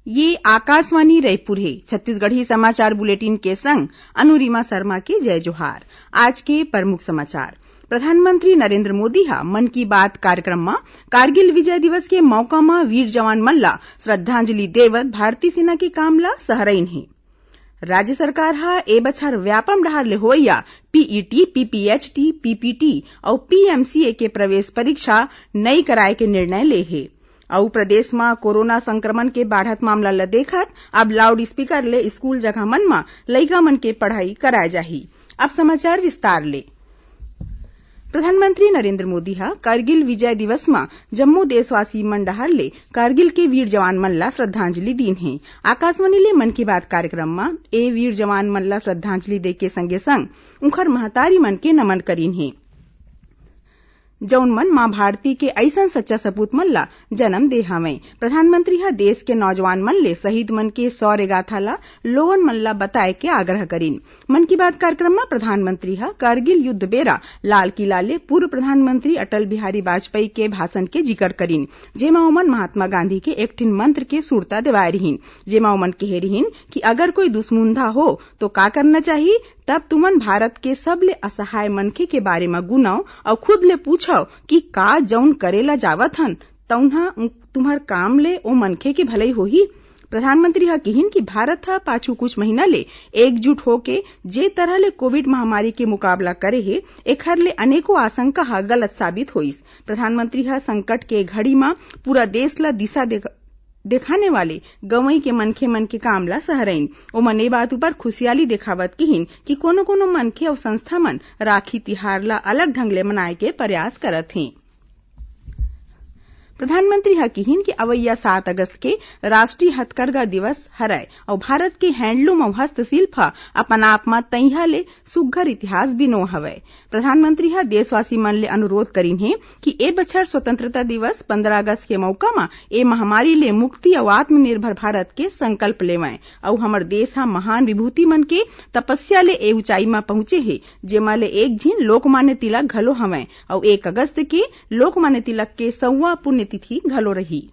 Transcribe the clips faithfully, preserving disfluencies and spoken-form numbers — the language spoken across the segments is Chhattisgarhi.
ये आकाशवाणी रायपुर हे। छत्तीसगढ़ी समाचार बुलेटिन के संग अनुरिमा शर्मा के जय जोहार। आज के प्रमुख समाचार। प्रधानमंत्री नरेंद्र मोदी ह मन की बात कार्यक्रम म कारगिल विजय दिवस के मौका म वीर जवान मन ला श्रद्धांजलि देवत भारतीय सेना के काम ला सहरइन हे। राज्य सरकार ह ए बछर व्यापम डहार ले होवइया पीईटी, पीपीएचटी, पीपीटी अउ पीएमसीए के प्रवेश परीक्षा नइ कराए के निर्णय ले हे। अउ प्रदेश म कोरोना संक्रमण के बाढ़त मामला ल देखत अब लाउड स्पीकर ले स्कूल जगह मन म लइका मन के पढ़ाई कराए जाही। अब समाचार विस्तार ले। प्रधानमंत्री नरेंद्र मोदी ह कारगिल विजय दिवस म जम्मो देशवासी मन डहार ले कारगिल के वीर जवान मन ला श्रद्धांजलि दीन हे। आकाशवाणी ले मन की बात कार्यक्रम म ए वीर जवान मन ला श्रद्धांजलि दे के संगे संग उंखर महतारी मन के नमन करीन हे, जउन मन मां भारती के अइसन सच्चा सपूत मन ला जन्म दे हवंय। प्रधानमंत्री ह देश के नौजवान मन ले शहीद मन के शौर्य गाथा ला लोगन मन ला बताए के आग्रह करीन। मन की बात कार्यक्रम म प्रधानमंत्री ह कारगिल युद्ध बेरा लाल किला ले पूर्व प्रधानमंत्री अटल बिहारी वाजपेयी के भाषण के जिकर करीन, जेमा ओमन महात्मा गांधी के एक ठिन मंत्र के सुरता देवाए रिहीन, जेमा ओमन कहे रिहीन कि अगर कोई दुश्मुंधा हो तो का करना चाही, तब तुमन भारत के सबले असहाय मनखे के बारे म गुनव अउ खुद ले पूछव कि का जउन करे ला जावत हन, तउन ह उन-, तुम्हर काम ले ओ मनखे के भलई होही। प्रधानमंत्री ह किहिन कि भारत ह पाछू कुछ महीना ले एकजुट होके जे तरह ले कोविड महामारी के मुकाबला करे हे, एखर ले अनेकों आशंका ह गलत साबित होइस। प्रधानमंत्री ह संकट के घड़ी म पूरा देश ल दिशा दे-, देखाने वाले गंवई के मनखे मन के काम ल सहरइन। ओमन ए बात उपर खुशियाली देखावत किहिन कि कोनो-कोनो मनखे अउ संस्था मन राखी तिहार ल अलग ढंग ले मनाए के प्रयास करत हें। प्रधानमंत्री ह किहिन कि अवइया सात अगस्त के राष्ट्रीय हथकरघा दिवस हरय अउ भारत के हैंडलूम अउ हस्तशिल्प ह अपन आप म तइहा ले सुग्घर इतिहास बिनो हवय। प्रधानमंत्री ह देशवासी मन ले अनुरोध करीन हे कि ए बछर स्वतंत्रता दिवस पंद्रह अगस्त के मउका म ए महामारी ले मुक्ति अउ आत्मनिर्भर भारत के संकल्प लेवंय अउ हमर देश ह महान विभूति मन के तपस्या ले ए ऊंचाई म पहुंचे हे, जेमा ले एक झिन लोकमान्य तिलक घलो हवंय अउ एक अगस्त के लोकमान्य तिलक के सौवां पुण्यतिथि घलो रही।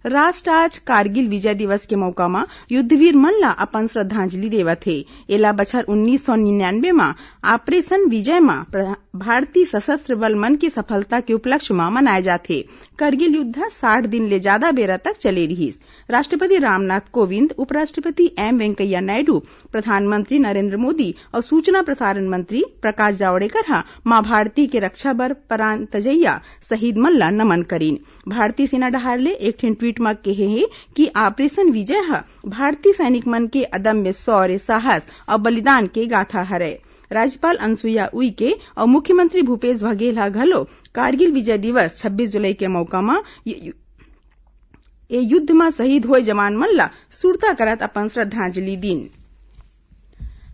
राष्ट्र आज कारगिल विजय दिवस के मौका म युद्धवीर मन ला अपन श्रद्धांजलि देवत हे। एला बछर उन्नीस सौ निन्यानवे म ऑपरेशन विजय म प्र-, भारतीय सशस्त्र बल मन के सफलता के उपलक्ष्य म मनाए जाथे। कारगिल युद्ध ह साठ दिन ले जादा बेरा तक चले रिहिस। राष्ट्रपति रामनाथ कोविंद, उपराष्ट्रपति एम वेंकैया नायडू, प्रधानमंत्री नरेंद्र मोदी अउ सूचना प्रसारण मंत्री प्रकाश जावड़ेकर ह मां भारती के रक्षा बर प्राण तजइया शहीद मन ला नमन करीन। भारतीय सेना डहार ले एक ठिन ट्वीट म केहे हे कि ऑपरेशन विजय ह भारतीय सैनिक मन के अदम्य शौर्य, साहस अउ बलिदान के गाथा हरय। राज्यपाल अनुसुईया उइके अउ मुख्यमंत्री भूपेश बघेल ह घलो कारगिल विजय दिवस छब्बीस जुलाई के मौका म ये यु-, ए युद्ध म शहीद होए जवान मन ला सुरता करत अपन श्रद्धांजलि दीन।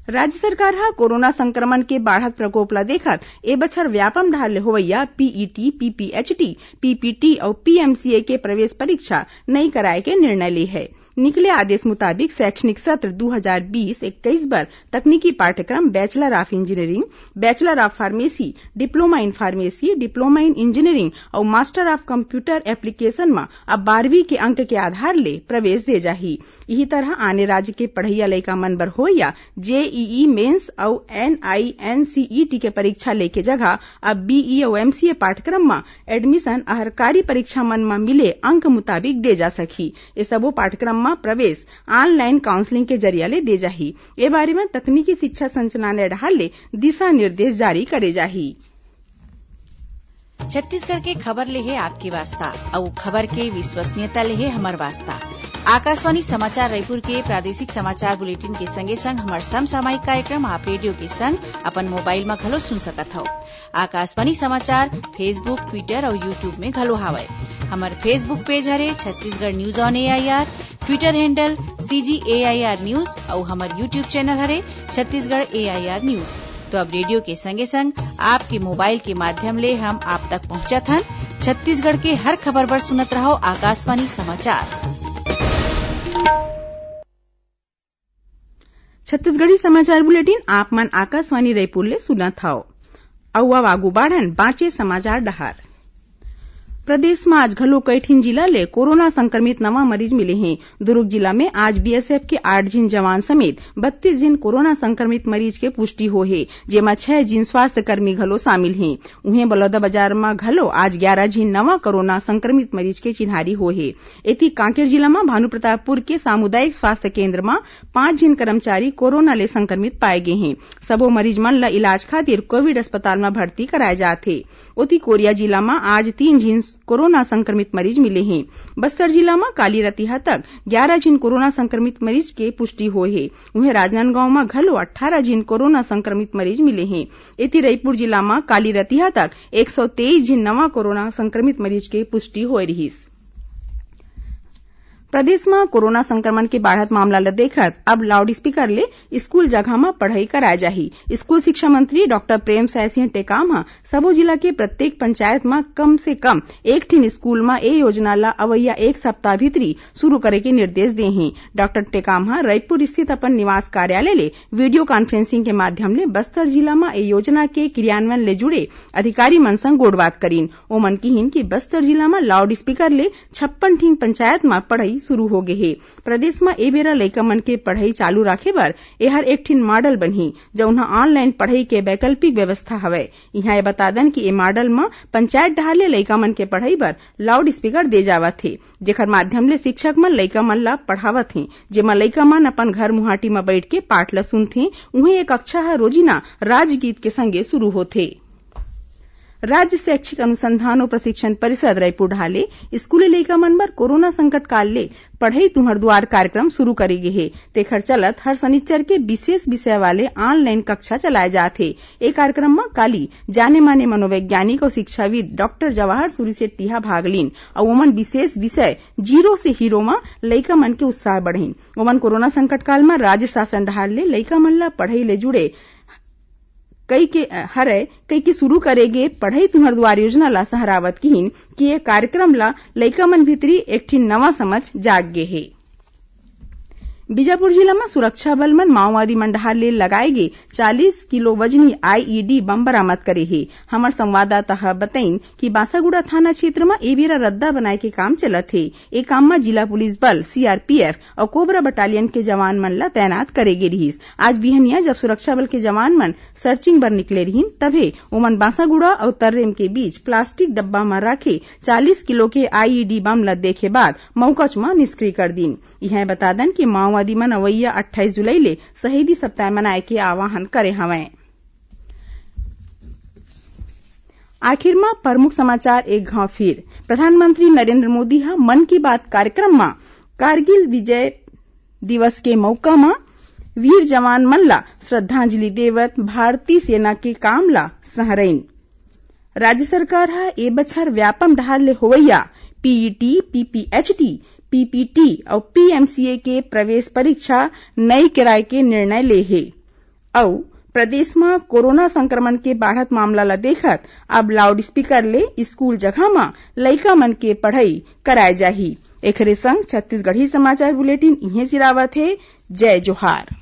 राज्य सरकार ह कोरोना संक्रमण के बाढ़त प्रकोप ल देखत ए बछर व्यापम डहार ले होवइया पीईटी, पीपीएचटी, पीपीटी अउ पीएमसीए के प्रवेश परीक्षा नइ कराए के निर्णय ले हे। निकले आदेश मुताबिक शैक्षणिक सत्र दू हजार बीस इक्कीस बर तकनीकी पाठ्यक्रम Bachelor of Engineering, Bachelor of Pharmacy, Diploma in Pharmacy, Diploma in Engineering अउ Master of Computer Application म अब बारहवीं के अंक के आधार ले प्रवेश दे जाही। इही तरह आने राज्य के पढ़इया लइका मन बर होवइया जेईई मेंस अउ एनआईएनसीईटी के परीक्षा लेके जगह अब बीई अउ एमसीए पाठ्यक्रम म एडमिशन अहरकारी परीक्षा मन म मिले अंक मुताबिक दे जा सकही। ए सबो पाठ्यक्रम म प्रवेश ऑनलाइन काउंसलिंग के जरिया ले दे जाही। ए बारे म तकनीकी शिक्षा संचालनालय डहार ले दिशा निर्देश जारी करे जाही। छत्तीसगढ़ के खबर ले हे आपके वास्ता, अउ खबर के विश्वसनीयता ले हे हमर वास्ता। आकाशवाणी समाचार रायपुर के प्रादेशिक समाचार बुलेटिन के संगे संग हमर समसामयिक कार्यक्रम आप रेडियो के संग अपन मोबाइल म घलो सुन सकत हव। आकाशवाणी समाचार Facebook, Twitter अउ YouTube में घलो हावय। हमर Facebook पेज हरे Chhattisgarh news on AIR, Twitter handle CG AIR news अउ हमर YouTube चैनल हरे छत्तीसगढ़ एआईआर न्यूज। तो अब रेडियो के संगे संग आपके मोबाइल के माध्यम ले हम आप तक पहुंचत हन। छत्तीसगढ़ के हर खबर बर सुनत रहव आकाशवाणी समाचार। छत्तीसगढ़ी समाचार बुलेटिन आप मन आकाशवाणी रायपुर ले सुनत हव। अउ अब आगू बाढ़न बांचे समाचार डहार। प्रदेश म आज घलो कई ठिन जिला ले कोरोना संक्रमित नवा मरीज मिले हें। दुर्ग जिला में आज बीएसएफ के आठ झिन जवान समेत बत्तीस झिन कोरोना संक्रमित मरीज के पुष्टि होए हे, जेमा छह झिन स्वास्थ्य कर्मी घलो शामिल हें। उहें, बलौदाबाजार म घलो आज ग्यारह झिन नवा कोरोना संक्रमित मरीज के चिन्हारी होए हे। एती, कांकेर जिला म भानुप्रतापपुर के सामुदायिक स्वास्थ्य केंद्र म पांच झिन कर्मचारी कोरोना ले संक्रमित पाए गे हें। सबो मरीज मन ल इलाज खातिर कोविड अस्पताल म भर्ती कराए जात हे। ओती, कोरिया जिला म आज तीन झिन कोरोना संक्रमित मरीज मिले हें। बस्तर जिला म काली रतिहा तक ग्यारह झिन कोरोना संक्रमित मरीज के पुष्टि होए हे। उहें, राजनांदगांव म घलो अट्ठारह झिन कोरोना संक्रमित मरीज मिले हें। एती, रईपुर जिला म काली रतिहा तक एक सौ तेईस झिन नवा कोरोना संक्रमित मरीज के पुष्टि होए रिहिस। प्रदेश म कोरोना संक्रमण के बाढ़त मामला ल देखत अब लाउडस्पीकर ले स्कूल जगह म पढ़ई कराए जाही। स्कूल शिक्षा मंत्री डॉक्टर प्रेमसाय सिंह टेकाम ह सबो जिला के प्रत्येक पंचायत म कम से कम एक ठिन स्कूल म ए योजना ल अवइया एक सप्ताह भीतरी शुरू करे के निर्देश दे हें। डॉक्टर टेकाम ह रईपुर स्थित अपन निवास कार्यालय ले वीडियो कॉन्फ्रेंसिंग के माध्यम ले बस्तर जिला म ए योजना के क्रियान्वयन ले जुड़े अधिकारी मन संग गोठबात करिन। ओमन किहिन कि बस्तर जिला म लाउडस्पीकर ले छप्पन ठिन पंचायत म पढ़ई शुरू हो गे हे। प्रदेश म ए बेरा लइका मन के पढ़ई चालू राखे बर एहर एक ठिन मॉडल बनही, जउन ह ऑनलाइन पढ़ई के वैकल्पिक व्यवस्था हवय। इहां ए बता दन कि ए मॉडल म पंचायत डहार ले लइका मन के पढ़ई बर लाउडस्पीकर दे जावत हे, जेखर माध्यम ले शिक्षक मन लइका मन ल पढ़ावत हें, जेमा लइका मन अपन घर मुहाटी म बइठ के पाठ ल सुनथें। उहें, ए कक्षा ह रोजिना राजगीत के संगे शुरू होथे। राज्य शैक्षिक अनुसंधान अउ प्रशिक्षण परिषद रईपुर डहार ले स्कूली लइका मन बर कोरोना संकट काल ले पढ़ई तुम्हर दुआर कार्यक्रम शुरू करे गे हे। तेखर चलत हर शनिचर के विशेष विषय वाले ऑनलाइन कक्षा चलाए जात हे। ए कार्यक्रम म काली जाने माने मनोवैज्ञानिक अउ शिक्षाविद डॉक्टर जवाहर सूरी शेट्टी ह भाग लीन अउ ओमन विशेष विषय जीरो से हीरो म लइका मन के उत्साह बढ़ाइन। ओमन कोरोना संकट काल म राज्य शासन डहार ले लइका मन ल पढ़ई ले जुड़े कई के, अ, हरय, कई के शुरू करे गे पढ़ई तुंहर दुआर योजना ला सहरावत किहिन कि ये कार्यक्रम ला लइका मन भीतरी एक ठिन नवा समझ जाग गे हे। बीजापुर जिला म सुरक्षा बल मन माओवादी मन डहार ले लगाए गे चालीस किलो वजनी आईईडी बम बरामद करे हे। हमर संवाददाता ह बतइन कि बांसागुड़ा थाना क्षेत्र म ए बेरा रद्दा बनाए के काम चलत हे। ए काम म जिला पुलिस बल, सीआरपीएफ अउ कोबरा बटालियन के जवान मन ला तैनात करे गे रिहिस। आज बिहनिया जब सुरक्षा बल के जवान मन सर्चिंग बर निकले रिहिन, तभे ओमन बांसागुड़ा अउ तर्रेम के बीच प्लास्टिक डब्बा म राखे चालीस किलो के आईईडी बम ल देखे बाद मउकच म निष्क्रिय कर दीन। इहां बता दन कि माओवादी मन अवइया अट्ठाईस जुलाई ले शहीदी सप्ताह मनाए के आह्वान करे हवंय। आखिर म प्रमुख समाचार एक घांव फिर। प्रधानमंत्री नरेंद्र मोदी ह मन की बात कार्यक्रम म कारगिल विजय दिवस के मउका म वीर जवान मन ला श्रद्धांजलि देवत भारतीय सेना के काम ला सहरइन। राज्य सरकार ह ए बछर व्यापम डहार ले होवइया पीईटी, पीपीएचटी, पीपीटी अउ पीएमसीए के प्रवेश परीक्षा नइ कराए के निर्णय ले हे। अउ प्रदेश म कोरोना संक्रमण के बाढ़त मामला ल देखत अब लाउडस्पीकर ले स्कूल जगह म लइका मन के पढ़ई कराए जाही। एखरे संग छत्तीसगढ़ी समाचार बुलेटिन इहें सिरावत हे। जय जोहार।